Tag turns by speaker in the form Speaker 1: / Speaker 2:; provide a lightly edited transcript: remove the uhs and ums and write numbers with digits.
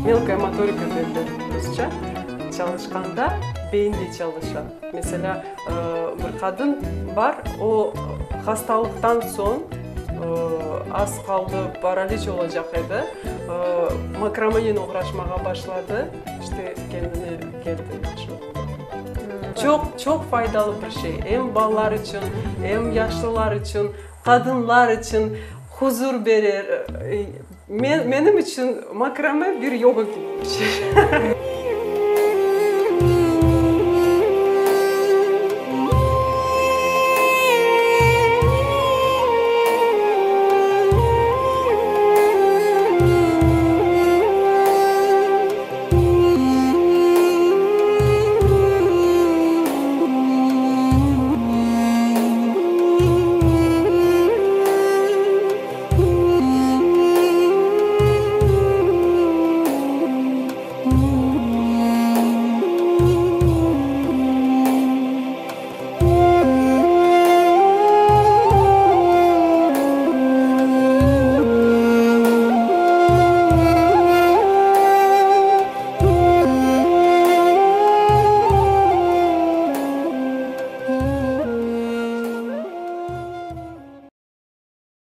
Speaker 1: Melkaya motorika derler rusça, çalışqanda beyin de çalışa. Meselâ, bir qadın bar, o, hastalıqtan soñ az qaldı paraliç olacaq edi, makramenen oğraşmağa başladı, işte, kendine keldi, yahşı oldı. Çoq, çoq faydalı bir şey, em balalar içün, em yaşlılar içün, qadınlar içün huzur berer. Men, menim içün makrame bir yoga kibi bir şey.